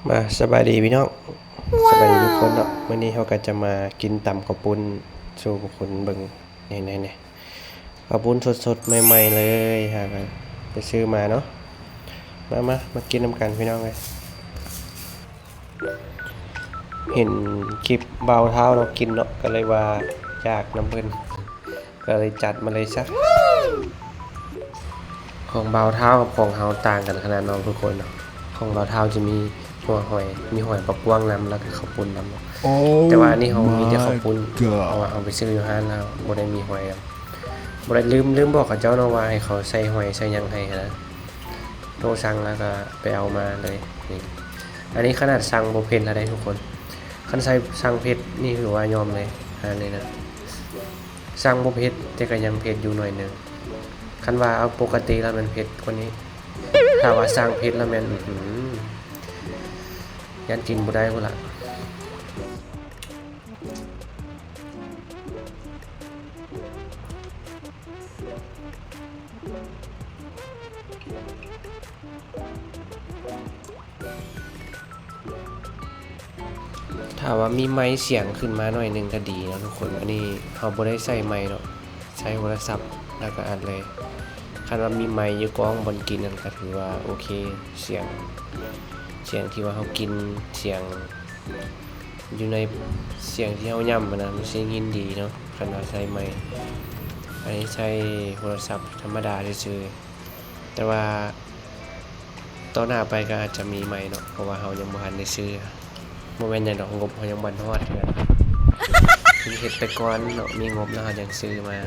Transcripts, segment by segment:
ມາ ສະບາຍດີພີ່ນ້ອງ ສະບາຍດີທຸກຄົນເນາະ. ມື້ນີ້ເຮົາກໍຈະມາກິນຕຳເຂົ້າປຸ້ນສູ່ພວກຄົນເບິ່ງ. ນີ້ໆໆ ເຂົ້າປຸ້ນສົດໆ ໃໝ່ໆ ເລີຍ ຫາໄປຊື້ມາເນາະ. ມາໆ ມາກິນນຳກັນພີ່ນ້ອງເອີຍ. ເຫັນຄລິບບ່າວທ້າວເນາະ ກິນເນາະ ກໍເລີຍວ່າຢາກນຳເພິ່ນ ກໍເລີຍຈັດມາເລີຍຊະ. ຂອງບ່າວທ້າວກັບຂອງເຮົາຕ່າງກັນຂະໜາດເນາະທຸກຄົນເນາະ. ຂອງບ່າວທ້າວຈະມີຫົວຫອຍ ມີຫອຍປາກກວ້າງນຳ ແລ້ວກໍເຂົ້າປຸ້ນນຳເນາະ. ແຕ່ວ່າອັນນີ້ເຮົາມີແຕ່ເຂົ້າປຸ້ນ ເພາະວ່າເຮົາໄປຊື້ຢູ່ຮ້ານແລ້ວ ບໍ່ໄດ້ມີຫອຍນຳ. ບໍ່ໄດ້ ລືມ ລືມບອກເຂົາເຈົ້າເນາະວ່າໃຫ້ເຂົາໃສ່ຫອຍໃສ່ຫຍັງໃຫ້ຫັ້ນນະ. ໂທສັ່ງແລ້ວກໍໄປເອົາມາເລີຍ. ນີ້ ອັນນີ້ຂະໜາດສັ່ງບໍ່ເຜັດແລ້ວເດ້ທຸກຄົນ. ຄັນໃສ່ ສັ່ງເຜັດນີ້ຖືວ່າຍອມເລີຍ ອັນນີ້ນະ. ສັ່ງບໍ່ເຜັດ ແຕ່ກໍຍັງເຜັດຢູ່ໜ້ອຍໜຶ່ງ. ຄັນວ່າເອົາປົກກະຕິແລ້ວແມ່ນເຜັດກວ່ານີ້. ຖ້າວ່າສັ່ງເຜັດແລ້ວແມ່ນ ອືຫື ຢ້ານກິນບໍ່ໄດ້ພຸ້ນລະ. ຖ້າວ່າມີໄມສຽງຂຶ້ນມາໜ້ອຍໜຶ່ງກໍດີເນາະທຸກຄົນ. ອັນນີ້ເຮົາບໍ່ໄດ້ໃສ່ໄມເນາະ ໃຊ້ໂທລະສັບແລ້ວກໍອັດເລີຍ. ຄັນວ່າມີໄມຢູ່ກ້ອງບ່ອນກິນນັ້ນກໍຖືວ່າໂອເຄ ສຽງ ສຽງທີ່ວ່າເຮົາກິນ ສຽງຢູ່ໃນ ສຽງທີ່ເຮົາຫຍ້ຳຫັ້ນນະ ມັນຊິໄດ້ຍິນດີເນາະ ຄັນວ່າໃຊ້ໄມ. ອັນນີ້ໃຊ້ໂທລະສັບທຳມະດາຊື່ໆ ແຕ່ວ່າຕໍ່ໜ້າໄປກໍອາດຈະມີໃໝ່ເນາະ ເພາະວ່າເຮົາຍັງບໍ່ທັນໄດ້ຊື້. ບໍ່ແມ່ນຫຍັງດອກ ງົບເຮົາຍັງບໍ່ທັນຮອດເທື່ອ. ເຮັດໄປກ່ອນເນາະ ມີງົບແລ້ວເຮົາຈັ່ງຊື້ມາ.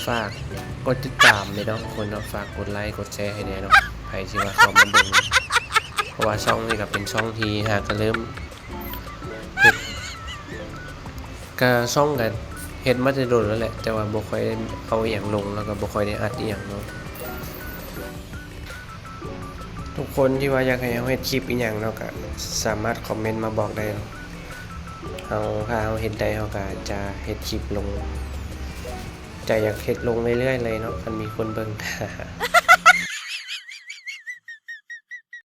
ຝາກກົດຕິດຕາມແດ່ເນາະທຸກຄົນເນາະ ຝາກກົດໄລກົດແຊໃຫ້ແດ່ເນາະ ໃຜທີ່ວ່າເຂົ້າມາເບິ່ງ ເພາະວ່າຊ່ອງນີ້ກໍເປັນຊ່ອງທີ່ຫາກໍເລີ່ມເຮັດ ກະຊ່ອງກະເຮັດມາແຕ່ດົນແລ້ວແຫຼະ ແຕ່ວ່າບໍ່ຄ່ອຍໄດ້ເອົາອີ່ຫຍັງລົງ ແລ້ວກະບໍ່ຄ່ອຍໄດ້ອັດອີ່ຫຍັງເນາະ. ທຸກຄົນທີ່ວ່າຢາກໃຫ້ເຮົາເຮັດຄລິບອີ່ຫຍັງເນາະ ກະສາມາດຄອມເມັນມາບອກໄດ້ເນາະ. ເຮົາ ຖ້າເຮົາເຮັດໄດ້ ເຮົາກະຈະເຮັດຄລິບລົງ. ໃຈຢາກເຮັດລົງເລື້ອຍໆ ເລີຍເນາະ ຄັນມີຄົນເບິ່ງ.